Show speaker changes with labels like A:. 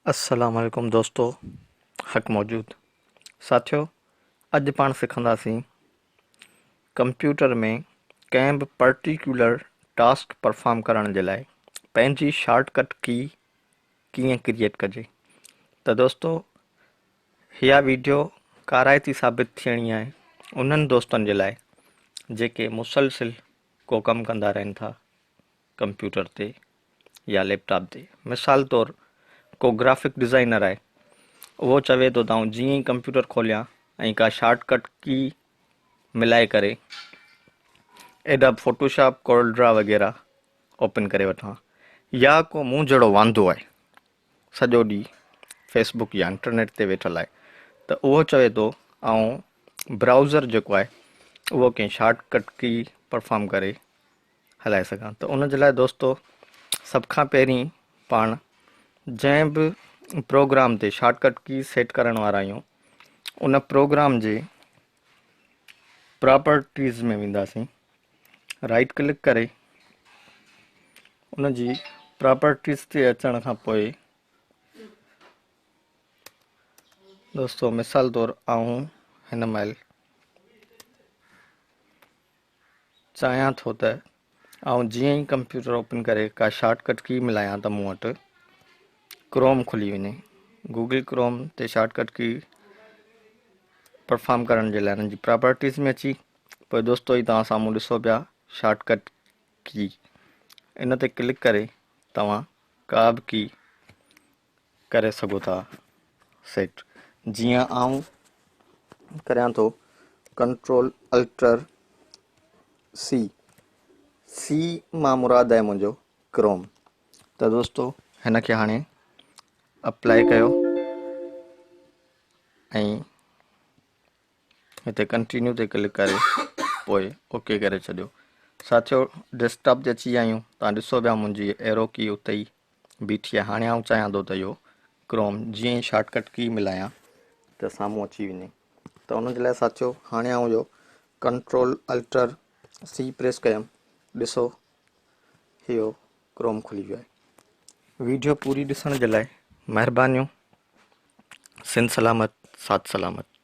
A: السلام عليڪم دوستو حق موجود ساٿيو اڄ پاڻ سکنداسين ڪمپيوٽر ۾ ڪنهن به پرٽيڪيولر ٽاسڪ پرفارم ڪرڻ جي لاء پنهنجي شارٽ ڪٽ ڪي ڪيئن ڪريئيٽ ڪجي ته دوستو اها ويڊيو ڪارائتي ثابت ٿيڻي آهي انهن دوستن جي لاء جيڪي مسلسل ڪو ڪم ڪندا رهن ٿا ڪمپيوٽر تي يا ليپ ٽاپ تي. مثال طور ڪو گرافڪ ڊزائنر آهي اهو چوي ٿو ته آئون جيئن ئي ڪمپيوٽر کوليان ۽ ڪا شارٽ ڪٽ ڪي ملائي ڪري ايڊاب فوٽوشاپ ڪورل ڊرا وغيره اوپن ڪري وٺان يا ڪو مون جهڙو واندو آهي سڄو ڏينهن فيسبوڪ يا انٽرنيٽ تي ويٺل آهي ته اهو چوي ٿو آئون برائوزر جيڪو آهي اهو ڪنهن شارٽ ڪٽ ڪي پرفارم ڪري هلائي سگهان ته ان جي لاء دوستو سڀ کان پهرين پاڻ جنهن به پروگرام تي شارٽ ڪٽ ڪي سيٽ ڪرڻ وارا آهيون ان پروگرام جي پراپرٽيز ۾ وينداسين رائٽ ڪلڪ ڪري ان جي پراپرٽيز تي اچڻ کان پوء دوستو مثال طور آئون هن مهل چاهيان ٿو ته آئون جيئن ئي ڪمپيوٽر اوپن ڪري ڪا شارٽ ڪٽ ڪي ملايان ته مون وٽ ڪروم کلي وڃي. گوگل ڪروم تي شارٽ ڪٽ ڪي پرفارم ڪرڻ جي لاء انهن جي پراپرٽيز ۾ اچي پوء دوستو هي توهان سامهون ڏسو پيا شارٽ ڪٽ ڪي ان تي ڪلڪ ڪري توهان ڪا به ڪي ڪري سگهو ٿا سيٽ جيئن آئون ڪريان ٿو ڪنٽرول الٽر سي سي مان مراد آهي منهنجو ڪروم ته دوستو هن کي هاڻي اپلائي ڪيو ۽ هتي ڪنٽينيو تي ڪلڪ ڪري پوء اوڪي ڪري ڇڏيو ساٿيو ڊيسڪٽاپ تي اچي ويا آهيون تان ڏسو پيا منهنجي ايرو ڪي اتي ئي بيٺي آهي هاڻي آئون چاهيان ٿو ته اهو ڪروم جيئن ئي شارٽ ڪٽ ڪي ملايان ته سامهون اچي وڃي ته ان جي لاء ساٿيو هاڻي آئون اهو ڪنٽرول الٽر سي پريس ڪيم ڏسو اهو ڪروم کلي ويو آهي ويڊيو پوري ڏسڻ جي لاء مهربانيون سنڌ سلامت ساٿ سلامت.